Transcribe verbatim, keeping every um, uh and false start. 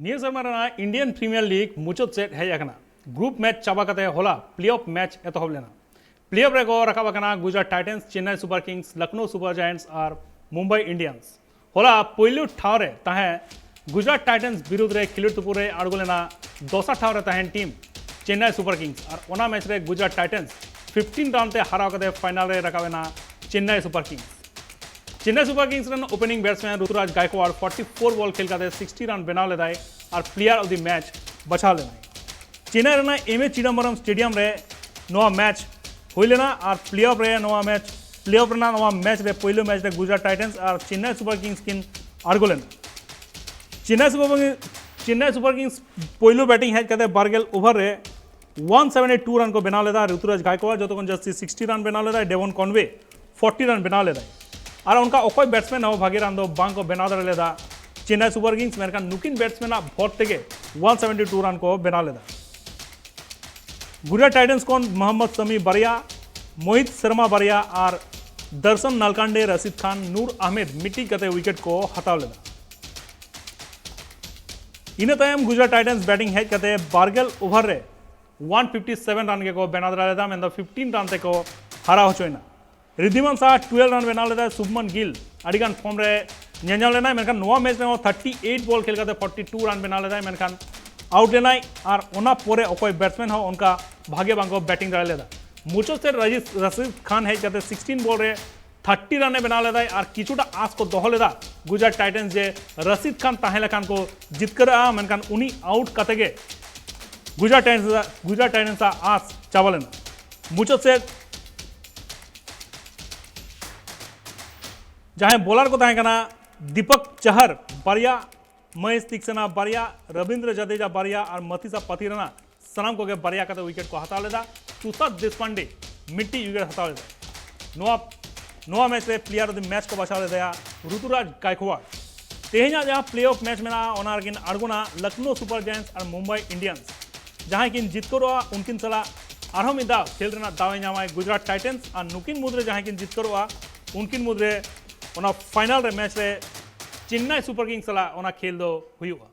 ᱱᱤᱭᱟᱹ ᱥᱮᱨᱢᱟ ᱨᱮᱱᱟᱜ ᱤᱱᱰᱤᱭᱟᱱ ᱯᱨᱤᱢᱤᱭᱟᱨ ᱞᱤᱜᱽ ᱢᱩᱪᱟᱹᱫ ᱥᱮᱫ ᱦᱮᱡ ᱟᱠᱟᱱᱟ᱾ ᱜᱨᱩᱯ ᱢᱮᱪ ᱪᱟᱵᱟ ᱠᱟᱛᱮ ᱦᱚᱞᱟ ᱯᱞᱮ ᱚᱯᱷ ᱢᱮᱪ ᱮᱛᱚᱦᱚᱵ ᱞᱮᱱᱟ᱾ ᱯᱞᱮ ᱚᱯᱷ ᱨᱮᱠᱚ ᱨᱟᱠᱟᱵ ᱟᱠᱟᱱᱟ Gujarat Titans, Chennai Super Kings, Lucknow Super Giants ᱟᱨ ᱢᱩᱢᱵᱟᱭ ᱤᱱᱰᱤᱭᱟᱱᱥ᱾ ᱦᱚᱞᱟ ᱯᱳᱭᱞᱳ ᱴᱷᱟᱶ ᱨᱮ ᱛᱟᱦᱮᱸ ᱜᱩᱡᱽᱨᱟᱴ ᱴᱟᱭᱴᱟᱱᱥ ᱵᱤᱨᱩᱫᱽ ᱨᱮ ᱠᱷᱮᱞᱳᱰ ᱛᱩᱯᱩ ᱨᱮ ᱟᱬᱜᱚ ᱞᱮᱱᱟ ᱫᱚᱥᱟᱨ ᱴᱷᱟᱶ ᱨᱮ ᱛᱟᱦᱮᱱ ᱴᱤᱢ ᱪᱮᱱᱱᱟᱭ ᱥᱩᱯᱟᱨ ᱠᱤᱝᱥ, ᱟᱨ ᱚᱱᱟ ᱢᱮᱪ ᱨᱮ ᱜᱩᱡᱽᱨᱟᱴ ᱴᱟᱭᱴᱟᱱᱥ ᱯᱷᱤᱯᱴᱤᱱ ᱨᱟᱱ ᱛᱮ ᱦᱟᱨᱟᱣ ᱠᱟᱛᱮ ᱯᱷᱟᱭᱱᱟᱞ ᱨᱮ ᱨᱟᱠᱟᱵ ᱮᱱᱟ Chennai Super kings. Chennai Super kings ᱨᱮᱱ ᱳᱯᱮᱱᱤᱝ ᱵᱮᱴᱥᱢᱮᱱ ᱨᱩᱛᱩᱨᱟᱡᱽ ᱜᱟᱭᱠᱣᱟᱲ ᱯᱷᱚᱨᱴᱤ ᱯᱷᱳᱨ ᱵᱚᱞ ᱠᱷᱮᱞ ᱠᱟᱛᱮ ᱥᱤᱠᱥᱴᱤ ᱨᱟᱱ ᱵᱮᱱᱟᱣ ᱞᱮᱫᱟᱭ ᱟᱨ ᱯᱞᱮᱭᱟᱨ ᱚᱯᱷ ᱫᱤ ᱢᱮᱪ ᱵᱟᱪᱷᱟᱣ ᱞᱮᱱᱟᱭ᱾ ᱪᱮᱱᱱᱟᱭ ᱨᱮᱱᱟᱜ ᱮᱢ ᱮ ᱪᱤᱫᱟᱢᱵᱚᱨᱚᱢ ᱥᱴᱮᱰᱤᱭᱟᱢ ᱨᱮ ᱱᱚᱣᱟ ᱢᱮᱪ ᱦᱩᱭ ᱞᱮᱱᱟ ᱟᱨ ᱯᱞᱮ ᱚᱯᱷ ᱨᱮ ᱱᱚᱣᱟ ᱢᱮᱪ ᱯᱞᱮ ᱚᱯᱷ ᱨᱮᱱᱟᱜ ᱱᱚᱣᱟ ᱢᱮᱪ ᱨᱮ ᱯᱳᱭᱞᱳ ᱢᱮᱪ ᱨᱮ ᱜᱩᱡᱽᱨᱟᱴ ᱴᱟᱭᱴᱟᱱᱥ ᱟᱨ ᱪᱮᱱᱱᱟᱭ ᱥᱩᱯᱟᱨ ᱠᱤᱝᱥ ᱠᱤᱱ ᱟᱬᱜᱚ ᱞᱮᱱᱟ᱾ Chennai super Chennai Super kings ᱯᱳᱭᱞᱳ ᱵᱮᱴᱤᱝ ᱦᱮᱡ ᱠᱟᱛᱮ ᱵᱟᱨᱜᱮᱞ ᱳᱵᱷᱟᱨ ᱨᱮ ᱚᱣᱟᱱ ᱥᱮᱵᱷᱮᱱᱴᱤ ᱴᱩ ᱨᱟᱱ ᱠᱚ ᱵᱮᱱᱟᱣ ᱞᱮᱫᱟ᱾ ᱨᱩᱛᱩᱨᱟᱡᱽ ᱜᱟᱭᱠᱣᱟᱲ ᱡᱚᱛᱚ ᱠᱷᱚᱱ ᱡᱟᱹᱥᱛᱤ ᱥᱤᱠᱥᱴᱤ ᱨᱟᱱ ᱵᱮᱱᱟᱣ ᱞᱮᱫᱟᱭ, ᱰᱮᱵᱚᱱ ᱠᱚᱱᱣᱮ ᱯᱷᱚᱨᱴᱤ ᱨᱟᱱ ᱵᱮᱱᱟᱣ ᱞᱮᱫᱟᱭ᱾ ᱟᱨ ᱚᱱᱠᱟ ᱚᱠᱚᱭ ᱵᱮᱴᱥᱢᱮᱱ ᱦᱚᱸ ᱵᱷᱟᱜᱮ ᱨᱟᱱ ᱫᱚ ᱵᱟᱝ ᱠᱚ ᱵᱮᱱᱟᱣ ᱫᱟᱲᱮ ᱞᱮᱫᱟ ᱪᱮᱱᱱᱟᱭ ᱥᱩᱯᱟᱨ ᱠᱤᱝᱥ᱾ ᱢᱮᱱᱠᱷᱟᱱ ᱱᱩᱠᱤᱱ ᱵᱮᱴᱥᱢᱮᱱ ᱟᱜ ᱵᱷᱚᱨ ᱛᱮᱜᱮ ᱚᱣᱟᱱ ᱥᱮᱵᱷᱮᱱᱴᱤ ᱴᱩ ᱨᱟᱱ ᱠᱚ ᱵᱮᱱᱟᱣ ᱞᱮᱫᱟ᱾ ᱜᱩᱡᱽᱨᱟᱴ ᱴᱟᱭᱴᱟᱱᱥ ᱠᱷᱚᱱ ᱢᱚᱦᱚᱢᱢᱚᱫ ᱥᱟᱢᱤ ᱵᱟᱨᱭᱟ, ᱢᱳᱦᱤᱛ ᱥᱚᱨᱢᱟ ᱵᱟᱨᱭᱟ ᱟᱨ ᱫᱚᱨᱥᱚᱱ ᱱᱟᱞᱠᱟᱱᱰᱮ, ᱨᱟᱥᱤᱫ ᱠᱷᱟᱱ, ᱱᱩᱨ ᱟᱦᱢᱮᱫ ᱢᱤᱫᱴᱤᱡ ᱠᱟᱛᱮ ᱣᱤᱠᱮᱴ ᱠᱚ ᱦᱟᱛᱟᱣ ᱞᱮᱫᱟ᱾ ᱤᱱᱟᱹ ᱛᱟᱭᱚᱢ ᱜᱩᱡᱽᱨᱟᱴ ᱴᱟᱭᱴᱟᱱᱥ ᱵᱮᱴᱤᱝ ᱦᱮᱡ ᱠᱟᱛᱮ ᱵᱟᱨᱜᱮᱞ ᱳᱵᱷᱟᱨ ᱨᱮ ᱚᱣᱟᱱ ᱯᱷᱤᱯᱴᱤ ᱥᱮᱵᱷᱮᱱ ᱨᱟᱱ ᱜᱮᱠᱚ ᱵᱮᱱᱟᱣ ᱫᱟᱲᱮ ᱞᱮᱫᱟ, ᱢᱮᱱᱫᱚ ᱯᱷᱤᱯᱴᱤᱱ ᱨᱟᱱ ᱛᱮᱠᱚ ᱦᱟᱨᱟᱣ ᱦᱚᱪᱚᱭᱮᱱᱟ᱾ ᱨᱤᱫᱷᱤᱢᱟᱱ ᱥᱟᱦᱟ ᱴᱩᱭᱮᱞᱵᱷ ᱨᱟᱱ ᱵᱮᱱᱟᱣ ᱞᱮᱫᱟᱭ᱾ ᱥᱩᱵᱷᱢᱟᱱ ᱜᱤᱞ ᱟᱹᱰᱤᱜᱟᱱ ᱯᱷᱚᱨᱢ ᱨᱮ ᱧᱮᱧᱟᱢ ᱞᱮᱱᱟᱭ, ᱢᱮᱱᱠᱷᱟᱱ ᱱᱚᱣᱟ ᱢᱮᱪ ᱨᱮᱦᱚᱸ ᱛᱷᱟᱨᱴᱤ ᱮᱭᱤᱴ ᱵᱚᱞ ᱠᱷᱮᱞ ᱠᱟᱛᱮ ᱯᱷᱚᱨᱴᱤ ᱴᱩ ᱨᱟᱱ ᱵᱮᱱᱟᱣ ᱞᱮᱫᱟᱭ, ᱢᱮᱱᱠᱷᱟᱱ ᱟᱣᱩᱴ ᱞᱮᱱᱟᱭ᱾ ᱟᱨ ᱚᱱᱟ ᱯᱚᱨᱮ ᱚᱠᱚᱭ ᱵᱮᱴᱥᱢᱮᱱ ᱦᱚᱸ ᱚᱱᱠᱟ ᱵᱷᱟᱜᱮ ᱵᱟᱝᱠᱚ ᱵᱮᱴᱤᱝ ᱫᱟᱲᱮ ᱞᱮᱫᱟ᱾ ᱢᱩᱪᱟᱹᱫ ᱥᱮᱫ ᱨᱟᱡᱤᱥ ᱨᱟᱥᱤᱫ ᱠᱷᱟᱱ ᱦᱮᱡ ᱠᱟᱛᱮ ᱥᱤᱠᱥᱴᱤᱱ ᱵᱚᱞ ᱨᱮ ᱛᱷᱟᱨᱴᱤ ᱨᱟᱱᱮ ᱵᱮᱱᱟᱣ ᱞᱮᱫᱟᱭ ᱟᱨ ᱠᱤᱪᱷᱩᱴᱟ ᱟᱸᱥ ᱠᱚ ᱫᱚᱦᱚ ᱞᱮᱫᱟ ᱜᱩᱡᱽᱨᱟᱴ ᱴᱟᱭᱴᱟᱱᱥ ᱡᱮ ᱨᱟᱥᱤᱫ ᱠᱷᱟᱱ ᱛᱟᱦᱮᱸ ᱞᱮᱠᱷᱟᱱ ᱠᱚ ᱡᱤᱛᱠᱟᱹᱨᱚᱜᱼᱟ, ᱢᱮᱱᱠᱷᱟᱱ ᱩᱱᱤ ᱟᱣᱩᱴ ᱠᱟᱛᱮ ᱜᱮ ᱜᱩᱡᱽᱨᱟᱴ ᱴᱟᱭᱴᱟᱱᱥ ᱜᱩᱡᱽᱨᱟᱴ ᱴᱟᱭᱴᱟᱱᱥ ᱟᱜ ᱟᱸᱥ ᱪᱟᱵᱟ ᱞᱮᱱᱟ᱾ ᱢᱩᱪᱟᱹᱫ ᱥᱮᱫ ᱡᱟᱦᱟᱸᱭ ᱵᱚᱞᱟᱨ ᱠᱚ ᱛᱟᱦᱮᱸ ᱠᱟᱱᱟ ᱫᱤᱯᱚᱠ ᱪᱟᱦᱟᱨ ᱵᱟᱨᱭᱟ, ᱢᱚᱦᱮᱥ ᱛᱤᱠᱥᱟᱱᱟ ᱵᱟᱨᱭᱟ, ᱨᱚᱵᱤᱱᱫᱨᱚ ᱡᱟᱫᱮᱡᱟ ᱵᱟᱨᱭᱟ ᱟᱨ ᱢᱟᱛᱤᱥᱟ ᱯᱟᱛᱷᱤᱨᱟᱱᱟ ᱥᱟᱱᱟᱢ ᱠᱚᱜᱮ ᱵᱟᱨᱭᱟ ᱠᱟᱛᱮ ᱣᱤᱠᱮᱴ ᱠᱚ ᱦᱟᱛᱟᱣ ᱞᱮᱫᱟ᱾ ᱛᱩᱥᱟᱨ ᱫᱮᱥᱯᱟᱱᱰᱮ ᱢᱤᱫᱴᱤᱡ ᱣᱤᱠᱮᱴ ᱦᱟᱛᱟᱣ ᱞᱮᱫᱟ᱾ ᱱᱚᱣᱟ ᱱᱚᱣᱟ ᱢᱮᱪ ᱨᱮ ᱯᱞᱮᱭᱟᱨ ᱚᱯᱷ ᱫᱤ ᱢᱮᱪ ᱠᱚ ᱵᱟᱪᱷᱟᱣ ᱞᱮᱫᱮᱭᱟ ᱨᱩᱛᱩᱨᱟᱡᱽ ᱜᱟᱭᱠᱣᱟᱲ᱾ ᱛᱮᱦᱮᱧᱟᱜ ᱡᱟᱦᱟᱸ ᱯᱞᱮ ᱚᱯᱷ ᱢᱮᱪ ᱢᱮᱱᱟᱜᱼᱟ, ᱚᱱᱟ ᱨᱮᱠᱤᱱ ᱟᱬᱜᱚᱱᱟ ᱞᱚᱠᱷᱱᱳ ᱥᱩᱯᱟᱨ ᱡᱟᱭᱮᱱᱴᱥ ᱟᱨ ᱢᱩᱢᱵᱟᱭ ᱤᱱᱰᱤᱭᱟᱱᱥ᱾ ᱡᱟᱦᱟᱸᱭ ᱠᱤᱱ ᱡᱤᱛᱠᱟᱹᱨᱚᱜᱼᱟ, ᱩᱱᱠᱤᱱ ᱥᱟᱞᱟᱜ ᱟᱨᱦᱚᱸ ᱢᱤᱫ ᱫᱷᱟᱣ ᱠᱷᱮᱞ ᱨᱮᱱᱟᱜ ᱫᱟᱣ ᱮ ᱧᱟᱢᱟᱭ ᱜᱩᱡᱽᱨᱟᱴ ᱴᱟᱭᱴᱟᱱᱥ᱾ ᱟᱨ ᱱᱩᱠᱤᱱ ᱢᱩᱫᱽᱨᱮ ᱡᱟᱦᱟᱸᱭ ᱠᱤᱱ ᱡᱤᱛᱠᱟᱹᱨᱚᱜᱼᱟ, ᱩᱱᱠᱤᱱ ᱢᱩᱫᱽᱨᱮ ᱚᱱᱟ ᱯᱷᱟᱭᱱᱟᱞ ᱨᱮ ᱢᱮᱪ ᱨᱮ ᱪᱮᱱᱱᱟᱭ ᱥᱩᱯᱟᱨ ᱠᱤᱝᱥ ᱥᱟᱞᱟᱜ ᱚᱱᱟ ᱠᱷᱮᱞ ᱫᱚ ᱦᱩᱭᱩᱜᱼᱟ᱾